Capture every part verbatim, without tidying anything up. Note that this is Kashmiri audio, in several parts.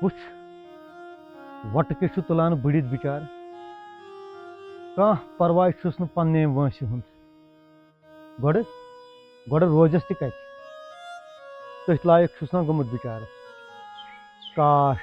وٕچھ، وۄٹہٕ کیٛاہ چھُ تُلان بٔڑِتھ بِچارٕ۔ کانٛہہ پرواے چھُس نہٕ پننہِ وٲنٛسہِ ہُنٛد۔ گۄڈٕ، گۄڈٕ روزٮ۪س تہِ کتہِ؟ تٔتھۍ لایق چھُس نا گوٚمُت بِچارٕ۔ کاش۔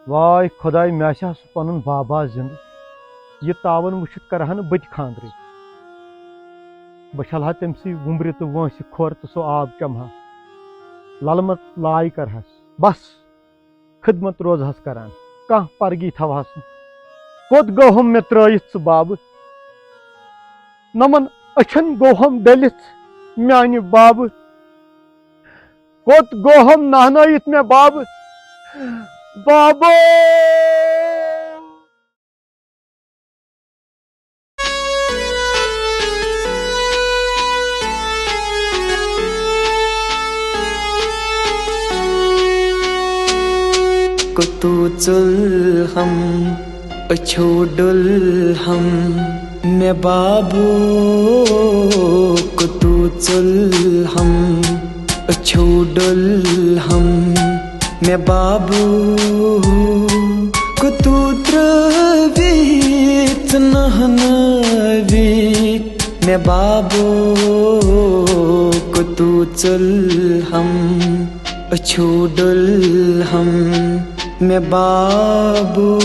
واے خۄداے، مےٚ آسہِ ہا سُہ پنُن بابا زِندٕ، یہِ تاوَن وٕچھِتھ کرٕ ہا نہٕ بہٕ تہِ خانٛدرٕے۔ بہٕ چھَلہٕ ہا تٔمۍ سٕے وُمبرِ تہٕ وٲنٛسہِ کھۄر تہٕ سُہ آب چَمہٕ ہا۔ لَلہٕ مَژ لاے کرٕ ہَس۔ بس، خدمت روزٕ ہَس کران۔ کانٛہہ پرگی تھاوہَس نہٕ۔ کوٚت گوٚوہَم مےٚ ترٛٲیِتھ ژٕ بابہٕ؟ نَمَن أچھَن گوٚوہَم ڈٔلِتھ میٛانہِ بابہٕ۔ کوٚت گوٚوہَم نہنٲیِتھ مےٚ بابہٕ؟ بابا! کتو ژوٚل ہم، أچھو ڈوٚل ہم، مےٚ بابو۔ کتو ژوٚل ہم، أچھو ڈوٚل ہم، مےٚ بابو۔ کتو ترٲوِتھ نہنٲوِتھ مےٚ بابو۔ کتو ژوٚل ہم، أچھو ڈوٚل ہم، مےٚ بابو۔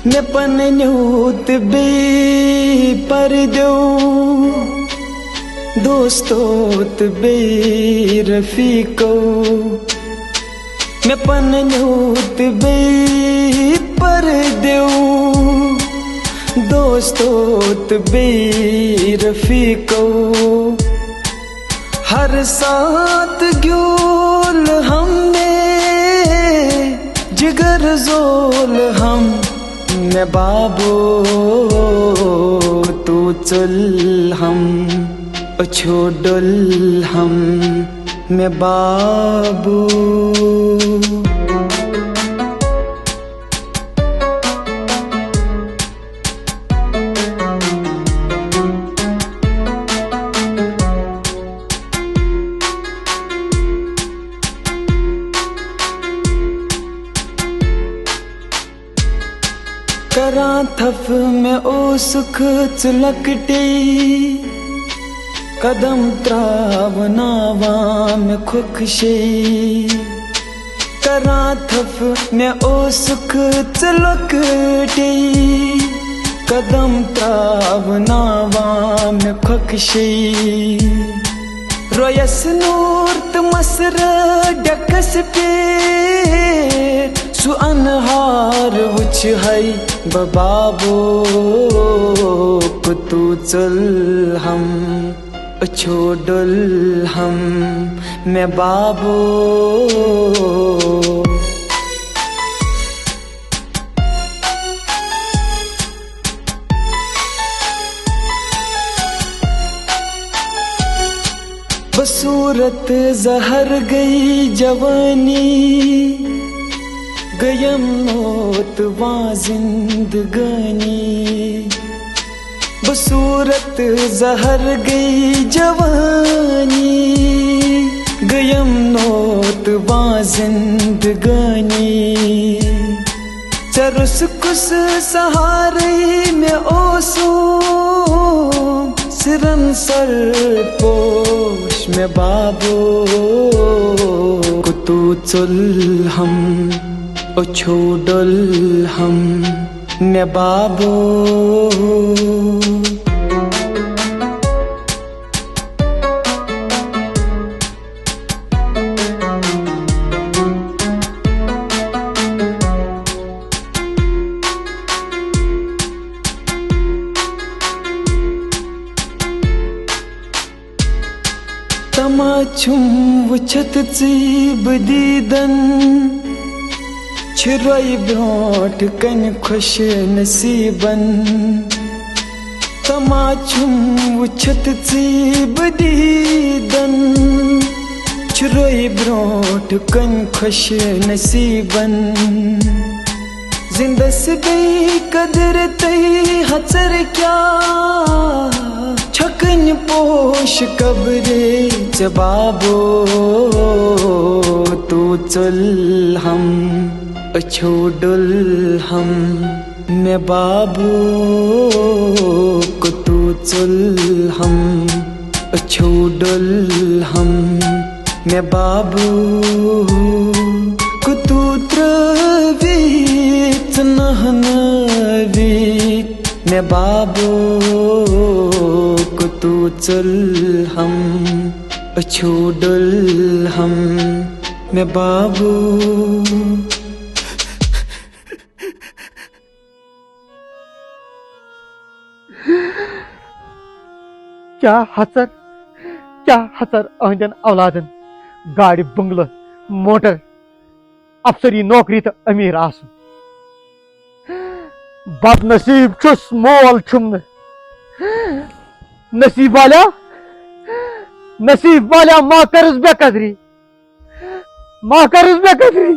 مےٚ پننیو تہٕ بیٚیہِ پردیو، دوستو تہٕ بیٚیہِ رفیقو۔ مےٚ پننیو تہٕ بیٚیہِ پردیو، دوستو تہٕ بیٚیہِ رفیقو۔ ہر ساتھ گیول ہم مےٚ، جگر زول ہم مےٚ بابو۔ تو ژوٚل ہم، أچھو ڈوٚل ہم مےٚ بابو۔ کران تھپھ مےٚ اوسُکھ ژٕ لۄکٹے، قدم تراوناوان مےٚ کھۄکھشے۔ کران تھپھ مےٚ اوسُکھ ژٕ لۄکٹے، قدم تراوناوان مےٚ کھۄکھشے۔ رویس نور تہٕ مسرٕ ڈٮ۪کس پٮ۪ٹھ سُہ انہار وٕچھِ ہے بہٕ بابو۔ کتو ژوٚل ہم، أچھو ڈوٚل ہم مےٚ بابو۔ زہر گٔے جوانی، گٔیم موت واں زندگٲنی۔ بصورت زہر گٔے جوانی، گٔیم موت واں زندگٲنی۔ ژےٚ روٚس کُس سہارٕے مےٚ اوسُم، سِرن سر پوش مےٚ بابو۔ کتو ژوٚل ہم، أچھو ڈوٚل ہم مےٚ بابو۔ تما چھُم وٕچھِتھ ژٕے بہٕ دیٖدن، چھِ رۄیہِ برٛونٛٹھ کنہِ خۄش نصیٖبن۔ تما چھُم وٕچھِتھ ژٕے بہٕ دیٖدن، چھِ رۄیہِ برٛونٛٹھ کنہِ خۄش نصیٖبن۔ زِندس بیٚیہِ قدرتٕے ہژر کیٛاہ، چھکٕنۍ پوش قبرِ ژےٚ بابو۔ تو ژوٚل ہم أچھو ڈوٚل ہم مےٚ بابو، کتو ژوٚل ہم أچھو ڈوٚل ہم مےٚ بابو۔ کتو ترٛٲوِتھ نہنٲوِتھ مےٚ بابو، کتو ژوٚل ہم أچھو ڈوٚل ہم مےٚ بابو۔ کیٛاہ ہژر، کیٛاہ ہژر أہنٛدٮ۪ن اولادن گاڑِ، بنگلہٕ، موٹر، افسری نوکری تہٕ امیر آسُن۔ بد نصیب چھُس، مول چھُم نہٕ۔ نصیب والیا، نصیب والیا، ما کٔرٕس بے قدری، ما کٔرٕس بے قدری۔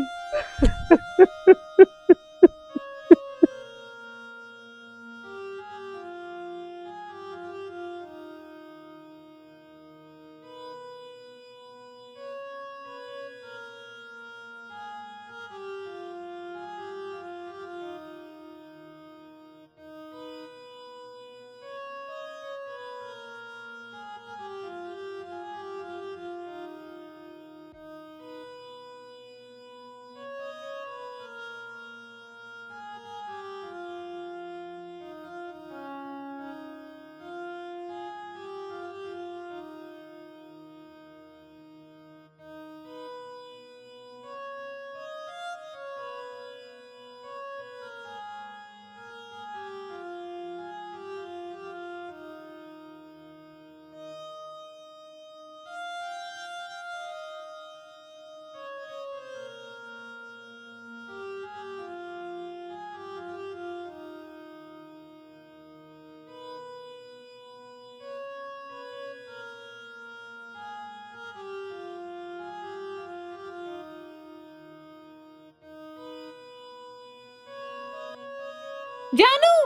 جانو،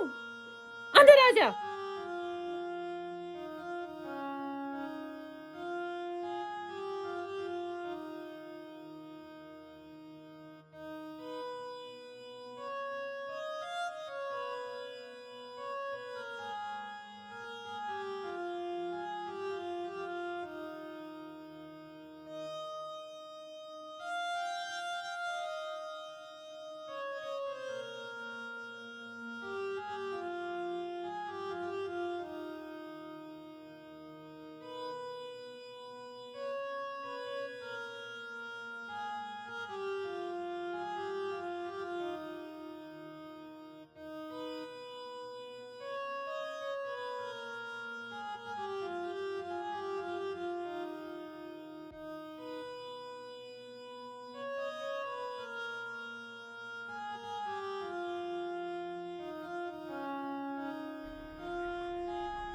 اندر آ جا۔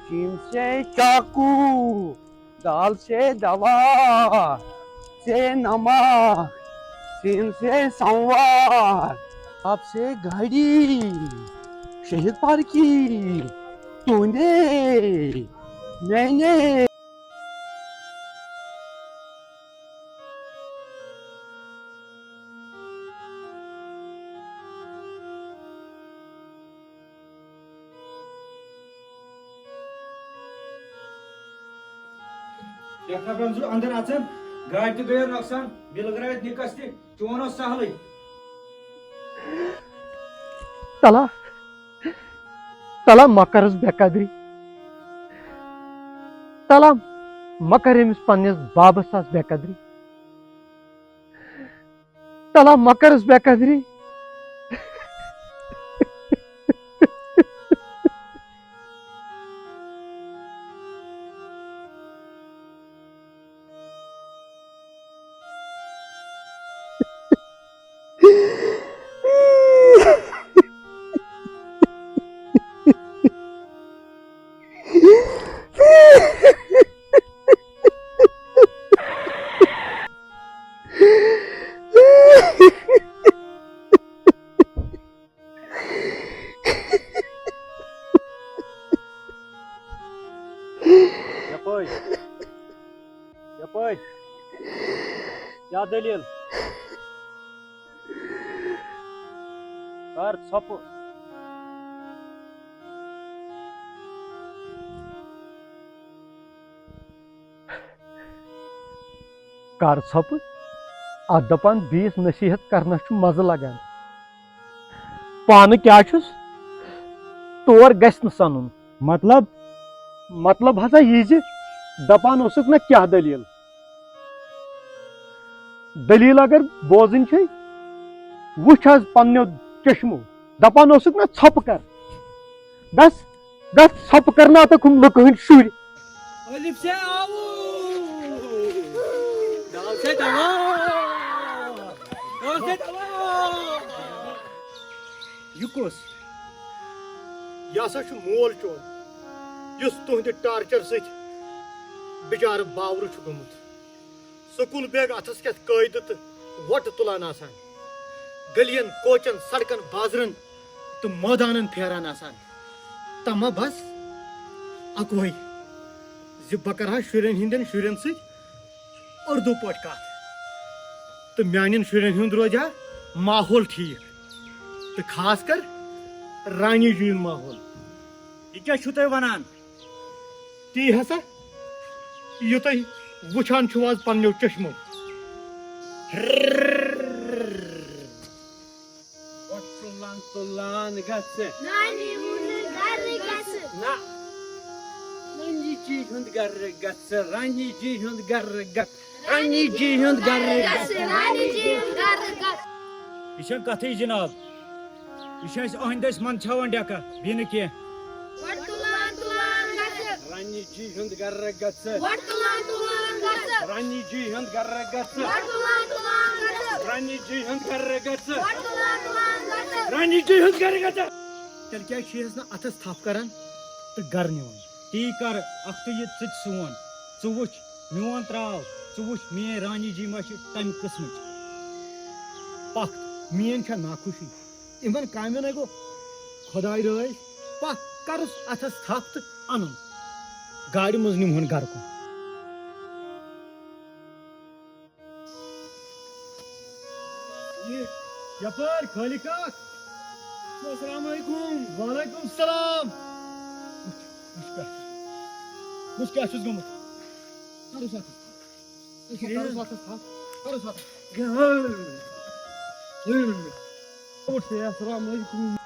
چین سے چاقو، دال سے دوا، سے نمک، سین سے سموار، آپ سے گھڑی، شہید پارکی، تونڈے، مینے۔ یتھ نفرن چھُ اندر اژان، گاڑِ تہِ گٔیو نۄقصان، بِل گرٲوِتھ نِکس تہِ، چون اوس سہلٕے۔ تلا، تلا مہ کرس بے قدری۔ تلا مہ کر أمِس پننِس بابس آس بے قدری۔ تلا مہ کرس بے قدری۔ یپٲرۍ۔ یپٲرۍ۔ کیٛاہ دٔلیٖل؟ کر ژھۄپہٕ۔ کر ژھۄپہٕ۔ اتھ دپان بیٚیِس نصیحت کرنس چھُ مزٕ لگان۔ پانہٕ کیٛاہ چھُس؟ تور گژھِ نہٕ سنُن۔ مطلب؟ مطلب ہسا یہِ زِ دپان اوسُکھ نہ کیٛاہ دٔلیٖل۔ دٔلیٖل اگر بوزٕنۍ چھے، وٕچھ حظ پننیو چشمو۔ دپان اوسُکھ نہ ژھۄپہٕ کر۔ گژھ، گژھ ژھۄپہٕ کرناوتکھ ہُم لُکہٕ ہٕنٛدۍ شُرۍ۔ الف سے آوُ۔ دال سے دوا۔ دال سے دوا۔ یہِ کُس؟ یہِ ہسا چھُ مول چون، یُس تُہنٛدِ ٹارچر سۭتۍ بِچارٕ باورٕ چھُ گوٚمُت۔ سکوٗل بیگ اتھس کٮ۪تھ قٲیدٕ تہٕ وۄٹہٕ تُلان آسان، گلین، کوچن، سڑکن، بازرن تہٕ مٲدانن پھیران آسان۔ تما بس اکوے زِ بہٕ کرٕ ہا شُرٮ۪ن ہٕنٛدٮ۪ن شُرٮ۪ن سۭتۍ اردو پٲٹھۍ کتھ تہٕ میانٮ۪ن شُرٮ۪ن ہُنٛد روزِ ہا ماحول ٹھیٖک تہٕ خاص کر رانی جی ہُنٛد ماحول۔ یہِ کیٛاہ چھِو تُہۍ ونان؟ تی ہسا، یہِ تُہۍ وٕچھان چھِو آز پننیو چشمو۔ وۄٹھ تُلان تُلان گژھِ۔ نانی ہُنٛد گرٕ گژھِ۔ نہ۔ رانی جی ہُنٛد گرٕ گژھِ۔ رانی جی ہُنٛد گرٕ گژھِ۔ رانی جی ہُنٛد گرٕ گژھِ۔ رانی جی ہُنٛد گرٕ گژھِ۔ یہِ چھےٚ کتھٕے جناب۔ یہِ چھُ اَسہِ أہنٛدِ أسۍ منٛدچھاوان ڈٮ۪کہٕ، بیٚیہِ نہٕ کینٛہہ۔ وۄٹھ تُلان تُلان گژھِ۔ رانی جی ہُنٛد گرٕ گژھِ۔ وۄٹھ تُلان تُلان گژھِ۔ رانی جی ہُنٛد گرٕ گژھِ۔ وۄٹھ تُلان تُلان گژھِ۔ رانی جی ہُنٛد گرٕ گژھِ۔ وۄٹھ تُلان تُلان گژھِ۔ رانی جی ہُنٛد گرٕ گژھِ۔ تیٚلہِ کیٛازِ چھُ یَس نہٕ اَتھَس تھپھ کران تہٕ گرٕ نِوان؟ تی کر اکھتُے یہِ ژٕ تہِ سون۔ ژٕ وٕچھ میون تراو، ژٕ وٕچھ میٲنۍ رانی جی ما چھِ تمہِ قٕسمٕچ۔ پکھ، میٲنۍ چھےٚ ناخوشی۔ یِمن کامٮ۪ن ہے گوٚو خۄداے رٲضۍ۔ پکھ، کرُس اتھس تھپھ تہٕ انُن۔ گاڑِ منٛز نِمہون گرٕ کُن۔ یہِ یپٲرۍ خٲلق کاک۔ السلام علیکم۔ وعلیکم السلام۔ وٕچھ، وٕچھ کیٛاہ چھُ۔ وٕچھ کیٛاہ چھُس گوٚمُت۔ کَرُس اَتھَس۔ أسۍ کَرُس اَتھَس تھپھ۔ کَرُس اَتھَس۔ وٕچھ ہے، السلام علیکم۔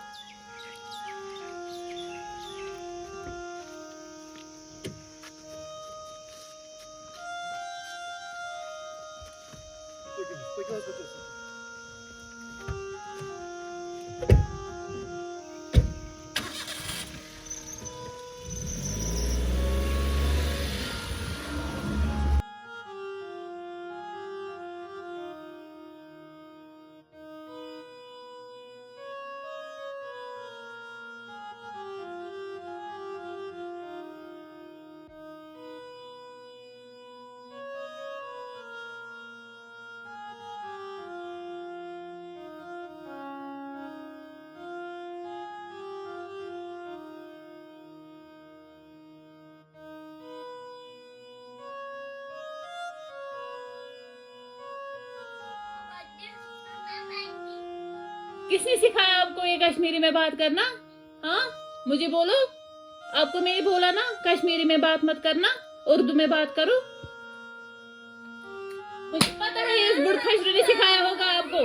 किसने सिखाया आपको ये कश्मीरी में बात करना? हाँ, मुझे बोलो। आपको मैंने बोला ना, कश्मीरी में बात मत करना, उर्दू में बात करो। मुझे पता है, इस बुढ़खशरू ने सिखाया होगा आपको।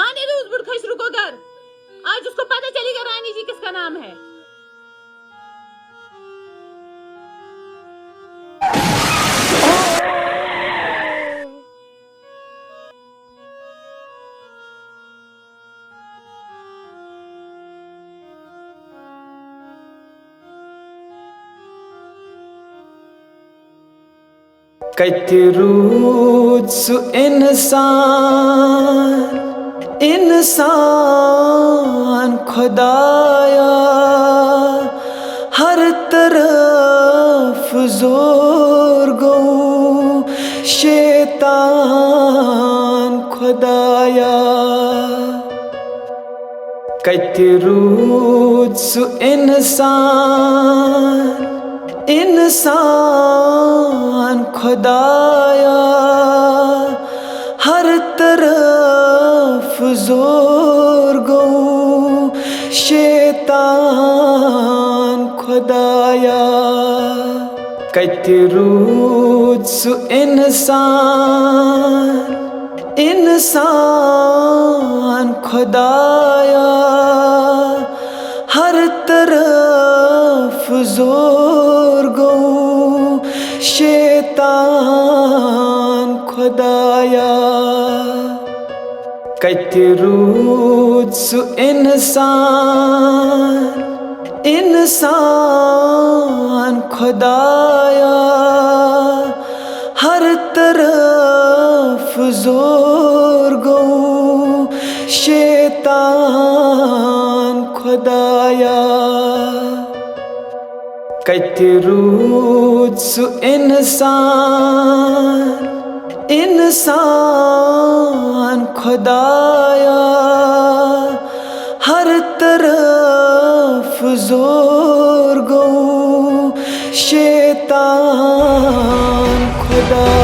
आने दो उस बुढ़खशरू को घर। आज उसको पता चलेगा रानी जी किसका नाम है। کتہِ روٗد سُہ اِنسان، اِنسان خۄدایا؟ ہر طرف زور گوٚو شیطان خۄدایا۔ کتہِ روٗد سُہ اِنسان، اِنسان خۄدایا؟ ہر طرف زور گوٚو شیطان خۄدایا۔ کتہِ روٗد سُہ اِنسان، اِنسان خۄدایا؟ ہر طرف زور گوٚو شیطان خۄدایا۔ کتہِ روٗد سُہ اِنسان، اِنسان خۄدایا؟ ہر طرف زور گوٚو شیطان خۄدایا۔ کتہِ روٗد سُہ اِنسان، اِنسان خۄدایا؟ ہر طرف زور گوٚو شیطان خۄدایا۔